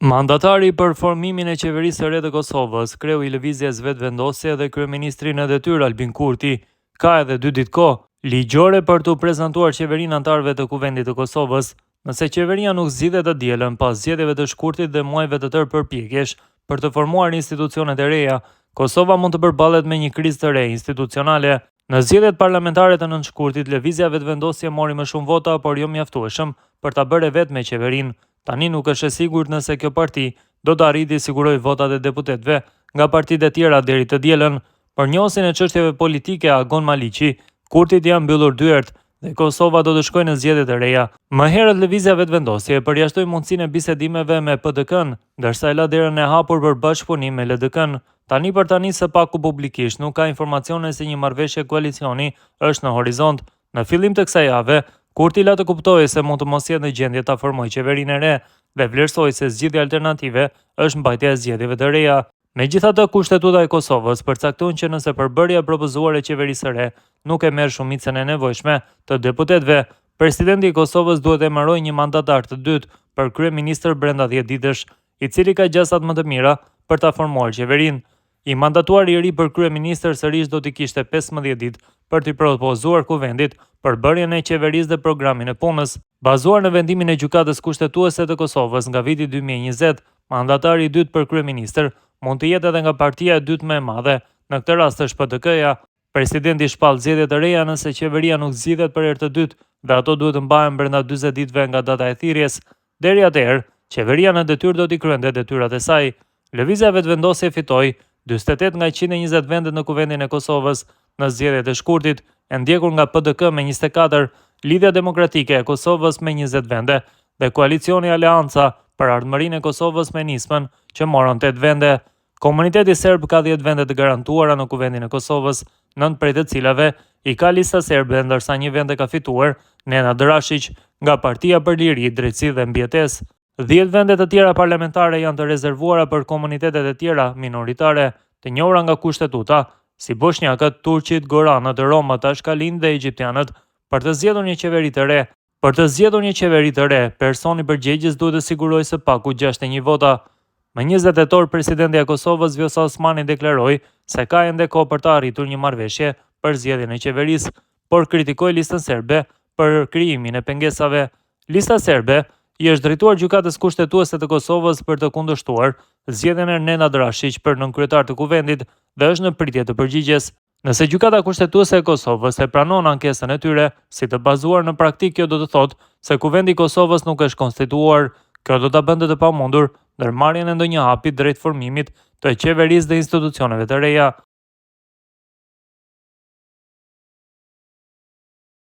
Mandatari për formimin e qeverisë së re të Kosovës, kreu i Lëvizjes Vetëvendosje dhe kryeministri në detyrë Albin Kurti, ka edhe dy ditë kohë ligjore për t'u prezantuar qeverinë anëtarëve të Kuvendit të Kosovës. Nëse qeveria nuk zgjidhet të dielën pas zgjedhjeve të shkurtit dhe muajve të tërë përpjekjesh për të formuar institucionet e reja, Kosova mund të përballet me një krizë të re institucionale. Në zgjedhjet parlamentare të 9 shkurtit, Lëvizja Vetëvendosje mori më shumë vota, por jo mjaftueshëm për ta bërë e vetme qeverinë. Tani nuk është e sigurt nëse kjo parti do të arrijë të sigurojë votat e deputetëve nga partitë e tjera deri të dielën. Për njohësin e çështjeve politike Agon Maliqi, Kurtit i janë mbyllur dyert dhe Kosova do të shkojë në zgjedhje të reja. Më herët Lëvizja Vetëvendosje përjashtoi mundësinë e bisedimeve me PDK-në, ndërsa e la derën e hapur për bashkëpunim me LDK-në. Tani për tani së paku publikisht nuk ka informacione se një marrëveshje koalicioni është në horizont. Në fillim të kësaj jave, Kurti la të kuptohej se mund të mos jetë në gjendje ta formojë qeverinë e re dhe vlerësoi se zgjidhja alternative është mbajtja e zgjedhjeve të reja. Megjithatë, Kushtetuta e Kosovës përcakton që nëse përbërja e propozuar e qeverisë së re nuk e merr shumicën e nevojshme të deputetëve, presidenti i Kosovës duhet të emërojë një mandatar të dytë për kryeministër brenda 10 ditësh, i cili ka gjasat më të mira për ta formuar qeverinë. I mandatuari i ri për kryeministër sërish do t'i kishte 15 ditë për t'i propozuar Kuvendit përbërjen e qeverisë dhe programin e punës. Bazuar në vendimin e Gjykatës Kushtetuese të Kosovës nga viti 2020, mandatari i dytë për kryeministër mund të jetë edhe nga partia e dytë më e madhe, në këtë rast është PDK-ja. Presidenti shpall zgjedhje të reja nëse qeveria nuk zgjidhet për herë të dytë dhe ato duhet të mbahen brenda 40 ditëve nga data e thirrjes. Deri atëherë, qeveria në detyrë do t'i kryente detyrat e saj. Lëvizja Vetëvendosje fitoi 48 nga 120 vendet në Kuvendin e Kosovës në zgjedhjet e shkurtit, e ndjekur nga PDK me 24, Lidhja Demokratike e Kosovës me 20 vende dhe koalicioni Aleanca për Ardhmërinë e Kosovës me Nismën që morën 8 vende. Komuniteti serb ka 10 vende të garantuara në Kuvendin e Kosovës, 9 prej të cilave i ka Lista Serbe, ndërsa një vend e ka fituar Nenad Rashiq nga Partia për Liri, Drejtësi dhe Mbijetesë. 10 vende të tjera parlamentare janë të rezervuara për komunitetet e tjera minoritare, të njohura nga kushtetuta, si boshnjakët, turqit, goranët, romët, ashkalinjtë dhe egjiptianët, për të zgjedhur një qeveri të re. Për të zgjedhur një qeveri të re, personi përgjegjës duhet të sigurojë së paku 61 vota. Më 20 tetor, presidentja e Kosovës Vjosa Osmani deklaroi se ka ende kohë për të arritur një marrëveshje për zgjedhjen e qeverisë, por kritikoi listën serbe për krijimin e pengesave. Lista serbe i është drejtuar Gjykatës Kushtetuese të Kosovës për të kundërshtuar zgjedhjen e Nenad Rashiq për nënkryetar të Kuvendit dhe është në pritje të përgjigjes. Nëse Gjykata Kushtetuese e Kosovës e pranon ankesën e tyre si të bazuar në praktikë, kjo do të thotë se Kuvendi i Kosovës nuk është konstituuar. Kjo do ta bënte të pamundur ndërmarrjen e ndonjë hapi drejt formimit të qeverisë dhe institucioneve të reja.